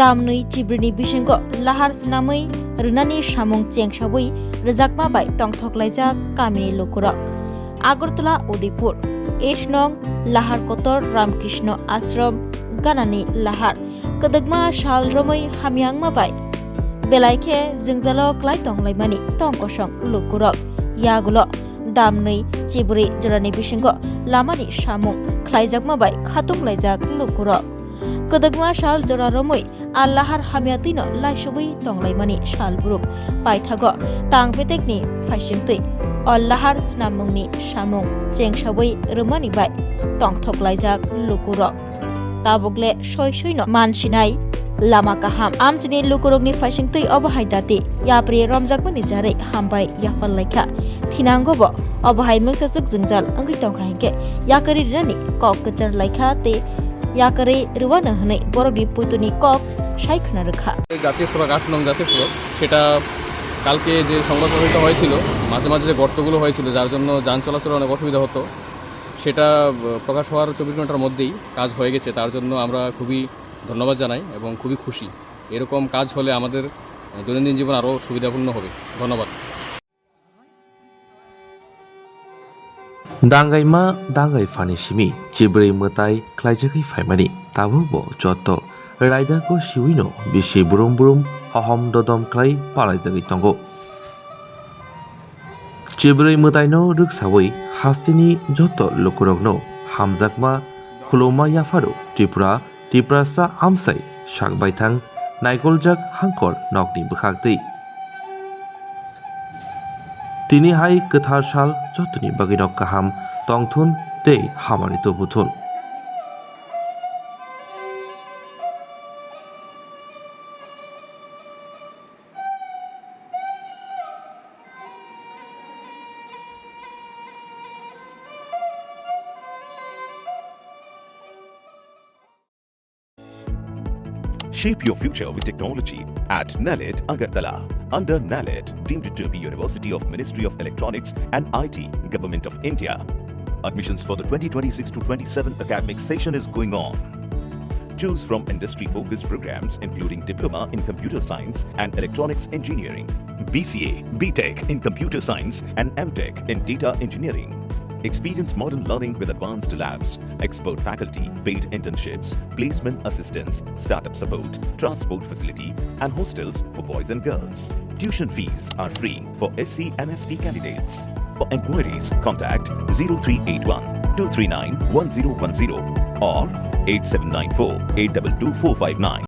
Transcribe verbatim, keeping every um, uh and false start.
Tamni chibrini bisingo lahar snamwi rwnani samung chengsawi rwjakma bai tongthok laijak kamini lukurok. Agartala Udaipur, eight nong lahar kotor Ramkrishna Ashram ganani lahar kwdwkma sal romwi hamyangma bai belai khe jwngjalo klai tonglaimani tong kosong lukurok. Yagulo damnwi chibri jorani bisingo lamani samung khlaijakma bai khatung laijak lukurok. Kwdwkma sal jora romwi a lahar hamya twino laisugwi tonglaimani sal brum paithago tang betekni phaisingtwi o lahar snamungni samung chengsawi rwmani bai tongthok laijak lukurok. Tabuk le soi soino mansinai lama kaham. Amchini lukurokni phaisingtwi obo hai dati yapri romjakmani jarwi hambai yaphar laikha. Thinango bo obo hai mungsaswk jwngjal wngwi tongkha hinkhe yakarwi rinani kok kwchar laikha tei yakarwi rwano hwnwi borokni puituni kok sai khwna rwkha. জাতীয় সড়ক আট নং জাতীয় সড়ক, সেটা কালকে যে সংঘর্ষ হয়তো হয়েছিল, মাঝে মাঝে যে গর্তগুলো হয়েছিল, যার জন্য যান চলাচলে অনেক অসুবিধা হতো, সেটা, আহ, প্রকাশ হওয়ার চব্বিশ ঘন্টার মধ্যেই কাজ হয়ে গেছে। তার জন্য আমরা খুবই ধন্যবাদ জানাই এবং খুবই খুশি। এরকম কাজ হলে আমাদের, আহ, দৈনন্দিন জীবন আরও সুবিধাপূর্ণ হবে। ধন্যবাদ। Dangaima dangai phani simi chibrwi mwtai khlaijagwi phaimani, tabukbo joto raidako siwino bisi brum brum hohom dodom khlai palaijagwi tongo. Chibrwi mwtaino rwksawi hasteni joto lukurokno hamjakma khuluma yapharo Tripura Tiprasa amsai sak baithang naikoljak hangkor nokni bwkhaktwi. Tini hai kwthar sal jotoni bagwi nok kaham tongthun tei hamari tubuthun. Shape your future with technology at NALET Agartala. Under NALET, deemed to be University of Ministry of Electronics and I T, Government of India. Admissions for the twenty twenty-six to twenty-seven academic session is going on. Choose from industry-focused programs including Diploma in Computer Science and Electronics Engineering, B C A, B Tech in Computer Science and M Tech in Data Engineering. Experience modern learning with advanced labs, expert faculty, paid internships, placement assistance, startup support, transport facility, and hostels for boys and girls. Tuition fees are free for S C and S T candidates. For inquiries, contact zero three eight one two three nine one zero one zero or eight seven nine four eight two two four five nine.